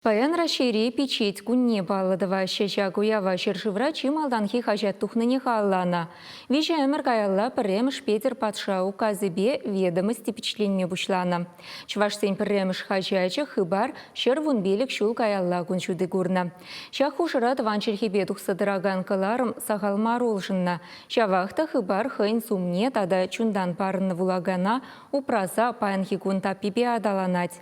Паян Раҫҫейре Пичет кунне паллӑ тӑваҫҫӗ. Ҫак уява ҫӗршывра чи малтанхи хаҫат тухнине халалланӑ. Виҫӗ ӗмӗр каялла пӗрремӗш Петӗр патша указӗпе ведомости пичетленме пуҫланӑ. Чӑвашсен пӗрремӗш хаҫачӗ Хыпар 115 ҫул каялла кун ҫути курнӑ. Ҫак хушӑра тӑван чӗлхепе тухса тӑракан кӑларӑм сахал мар улшӑннӑ. Ҫавах та Хыпар хӑйӗн сумне тата чунтан парӑннӑ вулакана упраса паянхи кун таппипе аталанать.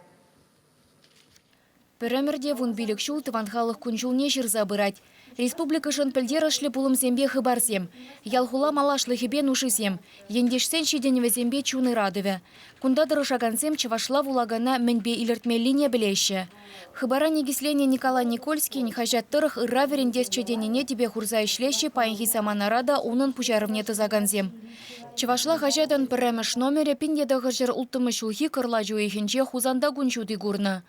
Пӗр ӗмӗрте 15 ҫул тӑван халӑх кун-ҫулне ҫырса пырать. Республикӑшӑн пӗлтерӗшлӗ пулӑмсемпе хыпарсем, ял-хула малашлӑхӗпе нушисем, ентешсен ҫитӗнӗвӗсемпе чун ыратӑвӗ. Кунта тӑрӑшакансем чӑвашла вулакана мӗнпе илӗртмеллине пӗлеҫҫӗ. Хыпара никӗсленӗ Николай Никольскин хаҫат тӑрӑх ырра вӗрентесчӗ тенине тӗпе хурса ӗҫлеҫҫӗ паянхи саманара та унӑн пуҫарӑвне тӑсакансем. Чӑвашла хаҫатӑн пӗрремӗш номерӗ 1906 ҫулхи кӑрлач уйӑхӗнче Хусанта кун ҫути курнӑ.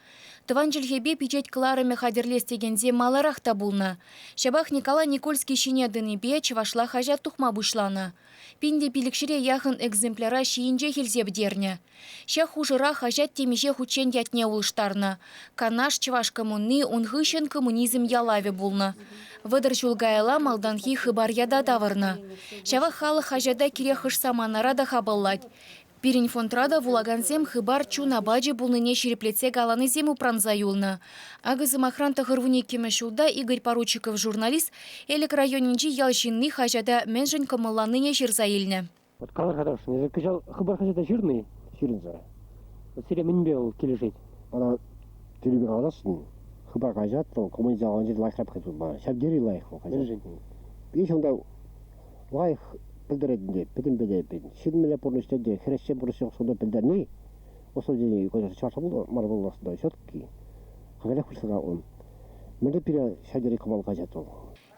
Тӑван чӗлхепе пичет кӑларӑмӗ хатӗрлес текенсем маларах та пулнӑ. Ҫапах Николай Никольский ҫине тӑнипе чӑвашла хаҫат тухма пуҫланӑ. 1500-е яхӑн экземпляра ҫийӗнчех илсе пӗтернӗ. Ҫак хушӑра хаҫат темиҫе хутчен ятне улӑштарнӑ. Канаш чӑваш коммуни ун хыҫҫӑн коммунизм ялавӗ пулнӑ. 30 ҫул каялла малтанхи Хыпар ята тавӑрнӑ. Ҫавах халӑх хаҫата кирек хӑш саманара та хапӑллать. Пирӗн фондра та вулакансем Хыпар чун апачӗ пулнине ҫирӗплетсе каланисем упранса юлнӑ. Акӑ, сӑмахран, 92-мӗш ҫулта Игорь Поручиков журналист Элӗк районӗнчи ял ҫынни хаҫата мӗншӗн кӑмӑлланине ҫырса илнӗ. Вот калӑр-ха тӑрӑшнӑ. Эсӗ кӑҫал Хыпар хаҫата ҫырнӑ-и? Ҫырӑнса. Вот сире мӗнпе вӑл килӗшет? Мана тӳрӗ каласшӑн. Хыпар хаҫат вӑл коммунизм яланче лайӑхрах пӑхать Ҫав тери лайӑх вӑл хаҫат. Мӗншӗн? Веҫ унта лайӑх пӗлтерет ӗнтӗ, пӗтӗм пӗлет. Ҫын мӗнле пурнӑҫ те, хресчен пурнӑҫне ӑсунта пӗлтерни, ӑсу тени, конечно, чӑвашла мар пуласса, все-таки халех пуҫласа он. Мӗнле пире ҫав тери кӑмӑл хаҫат вӑл?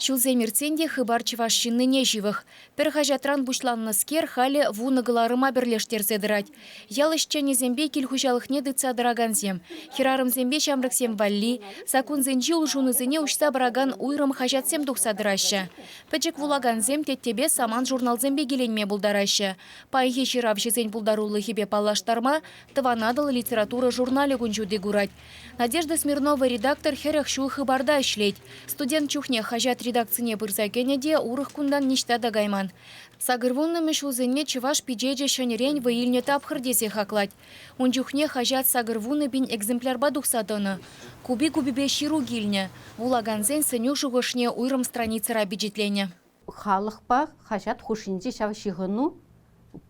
Ҫулсем иртсен те Хыпар чӑваш ҫыннине ҫывӑх. Пӗр хаҫатран пуҫланнӑскер халӗ 10 кӑларӑма пӗрлештерсе тӑрать. Ял ӗҫченӗсемпе кил хуҫалӑхне тытса тӑракансем, хӗрарӑмсемпе ҫамрӑксем валли саккунсенчи улшӑнусене уҫса паракан уйрӑм хаҫатсем тухса тӑраҫҫӗ. Пӗчӗк вулакансем теттепе самант журналсемпе киленме пултараҫҫӗ. Паянхи ҫыравҫӑсен пултарулӑхӗпе паллаштарма Тӑван Атӑл литература журналӗ кун ҫути курать. Надежда Смирнова редактор 40 ҫул Хыпарта ӗҫлет. Студент чухне хаҫат редакцине пырса кӗнӗ те урӑх кунтан ниҫта та кайман. 80-мӗш ҫулсене чӑваш пичечӗ ҫӗнӗрен вӑй илнӗ тапхӑр тесе хаклать. Ун чухне хаҫат 80 пин экземплярпа тухса тӑнӑ. Купи-купипе ҫыру килнӗ. Вулакансен сӗнӳ-шухӑшне уйрӑм страницӑра пичетленӗ. Халӑхпа хаҫат хушшинче ҫав ҫыхӑну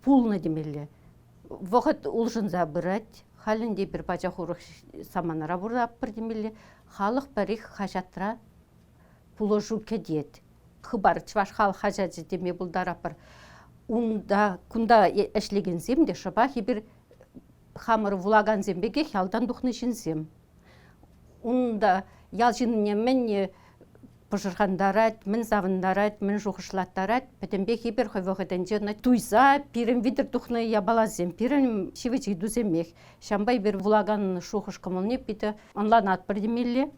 пулнӑ темелле. Вӑхӑт улшӑнса пырать. Халь ӗнтӗ эпир пачах урӑх саманара пурӑнатпӑр темелле. Халӑх пӗрех хаҫатра пулӑшу кӗтет. Хыпар чӑваш халӑх хаҫачӗ теме пултаратпӑр. Унта кунта ӗҫлекенсем те шӑпах эпир хамӑр вулакансем пекех ялтан тухнӑ ҫынсем. Унта ял ҫыннине мӗн пӑшӑрхантарать, мӗн савӑнтарать, мӗн шухӑшлаттарать, пӗтӗмпех эпир хӑй вӑхӑтӗнче ӑна туйса пирӗн витӗр тухнӑ япаласем, пирӗн ҫивӗч ыйтусемех. Ҫавӑнпа эпир вулакан шухӑш-кӑмӑлне питӗ ӑнланатпӑр темелле.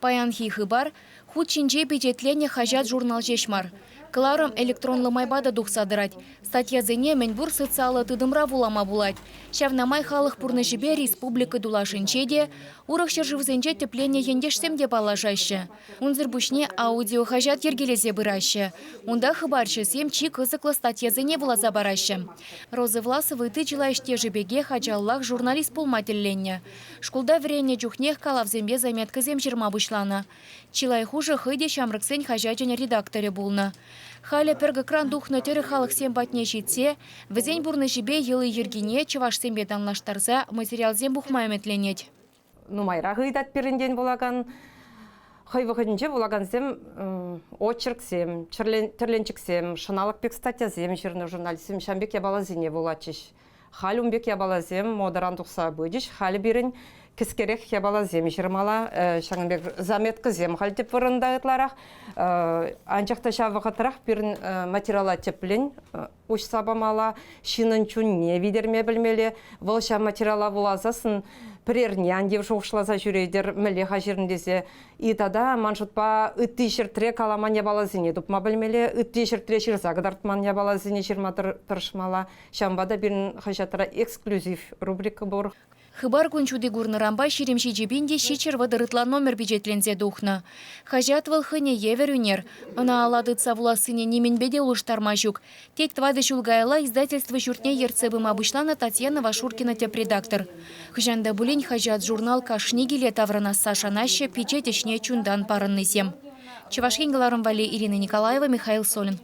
Паянхи хыпар хут ҫинче пичетленнӗ хаҫат-журнал ҫеҫ мар. Кӑларӑм электронлӑ майпа та тухса тӑрать. Статьясене мӗнпур социаллӑ тытӑмра вулама пулать. Ҫавна май халӑх пурнӑҫӗпе республика тулашӗнче те, урӑх ҫӗршывсенче тӗпленнӗ ентешсем те паллашаҫҫӗ. Унсӑр пуҫне аудиохаҫат йӗркелесе пыраҫҫӗ. Унта хыпарҫӑсем чи кӑсӑклӑ статьясене вуласа параҫҫӗ. Роза Власова ытти чылай ӗҫтешӗ пекех ачаллах журналист пулма тӗлленнӗ. Шкулта вӗреннӗ чухнех калавсемпе заметкӑсем ҫырма пуҫланӑ. Чылай хушӑ хӑй те ҫамрӑксен хаҫачӗн редакторӗ пулнӑ. Халӗ пӗр кӑкран тухнӑ тӗрӗк халӑхсем патне ҫитсе вӗсен пурнӑҫӗпе йӑли-йӗркине чӑвашсемпе танлаштарса материалсем пухма ӗмӗтленет. Нумайрах ыйтать пирӗнтен вулакан. Хӑй вӑхӑтӗнче вулакансем очерксем, тӗрленчӗксем, шӑналӑк пек статьясем ҫырнӑ журналистсем ҫавӑн пек япаласене вулатчӗҫ. Халь ун пек япаласем модӑран тухса пычӗҫ. Халӗ пирӗн кӗскерех япаласем ҫырмалла, ҫакӑн пек заметкӑсем халь тӗп вырӑнта ытларах. Анчах та ҫав вӑхӑтрах пирӗн материала тӗплӗн уҫса памалла, ҫыннӑн чунне витерме пӗлмелле. Вӑл ҫав материала вуласассӑн пӗрерне ан тив шухӑшласа ҫӳретӗр, мӗнле-ха ҫырнӑ тесе. И тата, ман шутпа, ытти ҫӗртре каламан япаласене тупма пӗлмелле, ытти ҫӗртре ҫырса кӑтартман япаласене ҫырма тӑрӑшмалла. Ҫавӑнпа та пирӗн хаҫатра эксклюзив рубрика пур. Хыпар кун ҫути курнӑранпа 27 пин те 730 ытла номер пичетленсе тухнӑ. Хаҫат вӑл хӑйне евӗр ӳнер. Ӑна алла тытса вулассине нимӗнпе те улӑштарма ҫук, тет тӑватӑ ҫул каялла издательство ҫуртне ертсе пыма пуҫланӑ Татьяна Вашуркина тӗп редактор. Хӑҫан та пулин хаҫат-журнал кашни киле таврӑнасса шанаҫҫӗ пичет ӗҫне чунтан парӑннисем. Чӑваш Ен кӑларӑм валли Ирина Николаева, Михаил Солин.